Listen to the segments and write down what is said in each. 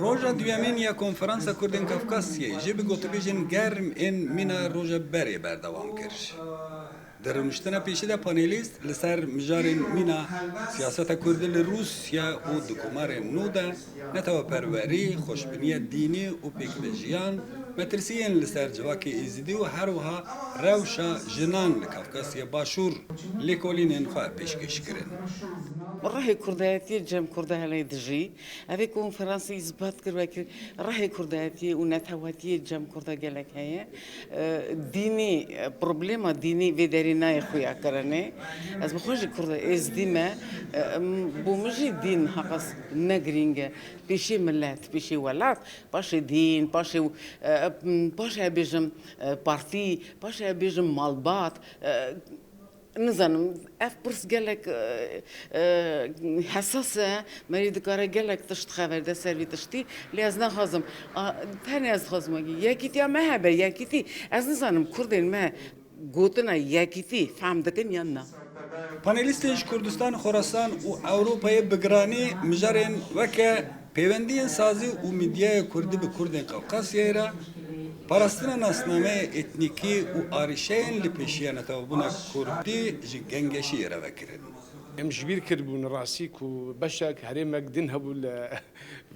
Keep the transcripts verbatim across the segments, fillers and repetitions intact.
Roja duyemîn ya Konferansa Kurdên Kafkasyayê jî bi gotibêjên germ ên mîna roja berê berdewam kir. Di rûniştina pêşî de panelîst li ser mijarên mîna siyaseta kurdî li Rûsya û di komarên nû de, neteweperwerî, xweşbiniya dînî û pêkvejiyan, metirsiyên li ser civakê êzidî û her wiha rewşa jinan li Kafkasya Başûr lêkolînên xwe pêşkêş kirin. Rihê kurdayetiyê cem kurda hene dijî. Evê konferansê îsbat kir, wekî rihê kurdayetiyê û netewetiyê cem kurda gelek heye. E, dînî, e, problema dînî vê derê nayê xuyakirinê. Ez bi xwe jî kurda êzdî me. E, em, bo min jî dîn heqas ne girîng e. Pêşê milet, pêşê welat, paşê dîn, paşê, e, em, paşê bêjim, e, partî, paşê bêjim malbat. E, Nizanim, ev pirs gelek, e, e, hesas e, merî dikare gelek tişt xeber de ser vî tiştî, lê ez naxwazim. A, tenê ez dixwazim wekî yekîtiya me hebe, yekîtî, ez nizanim kurdên me gotina yekîtî fehm dikin yan na. Panelîstên ji Kurdistan, Xorasan û Ewropayê bi giranî mijarên weke pêwendiyên sazî û mîdyaya kurdî bi kurdên Qafqasyayê re, parastina nasnameyê etnîkî û arîşeyên li pêşiya netewebûna kurdî ji gengeşiyê re vekirin. Em ji bîr kiribûn rastî ku beşek herêmek din hebû li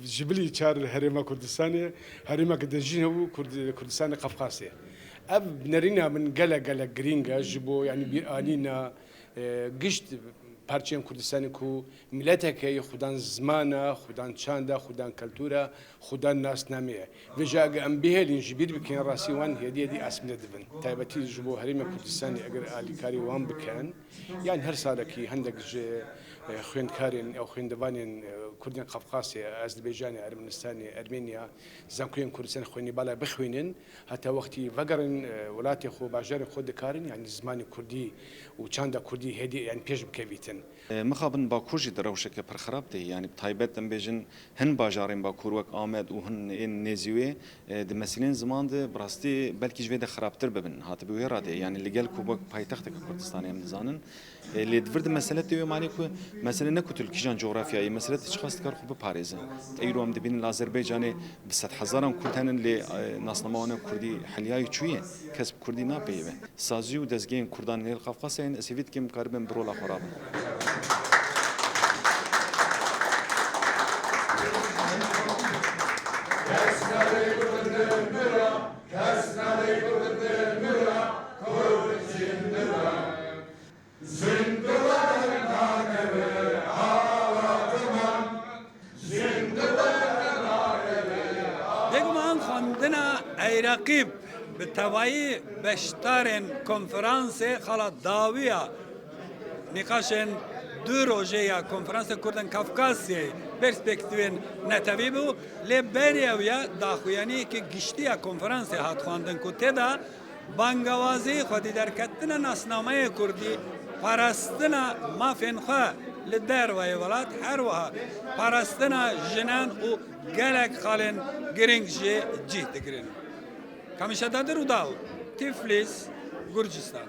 ji bilî çar herêma Kurdistanê, herêmek din jî hebû Kurd-, Kurdistanê Qafqasê. Ev nerîna min gelek gelek girîng e ji bo, yanî, bîranîna, e, gişt parçeyên Kurdistanê ku miletek heye, xudan ziman e, xudan çand e, xudan keltûr e, xudan nasnameyê. Vêca ege em bihêlin, ji bîr bikin, rastî wan hêdî hêdî asmîle dibin. Taybetî ji bo herêmê Kurdistanê eger alîkarî wan bikin, yan her salekî hindek ji, e, xwendkarên ew xwendevanên, e, Kurdên Qafqasê, Azerbaycanê, Ermenistanê, Ermeniya, zankoyên Kurdistanê xwendî bala bixwînin, heta wextî vegerin, e, welatê xwe, bajarên xwe dikarin, yanî zimanê kurdî û çanda kurdî hêdî, yanî pêş bikevîtin. E, mixabin Bakur jî di rewşeke pir xirab de ye. Yanî bi taybet em bêjin hin bajarên Bakur wek Amed û hin ên nêzî wê, e, di meselên ziman de bi rastî belkî ji vê de xirabtir bibin. Hatibi wê radê. Yanî li gel ku wek paytexteke Kurdistanê em dizanin. E, lê di vir de mesele tê wê manê ku mesele ne ku tu li kîjan cografyayê, mesele tu çiqas dikar xwe biparêze. Îro em dibînin li Azerbaycanê bi sedhezaran Kurd henin lê, e, nasnama wan kurdî heliyayî çûye. Kes bi kurdî napeyive. Sazî û dezgehên kurdan li Qafqasyayê ez hêvî dikim karibin bi rola xwe rabin. Bêguman xwendina Eyreqîb bi tevayî beşdarên konferansê xala dawiya nîqaşên du rojê ya Konferansê Kurdên Kafkasyayê perspektîfên netewî bû, lê berî ew ya daxuyaniyeke giştî ya konferansê hat xwendin ku tê de bangewazî, xwedî derketina nasnameyê kurdî, parastina mafên xwe li dervayê welat, her wiha parastina jinan û gelek xalên girîng jê cih digirin. Kamîşa Dadir û Daw, Tiflis, Gurcistan.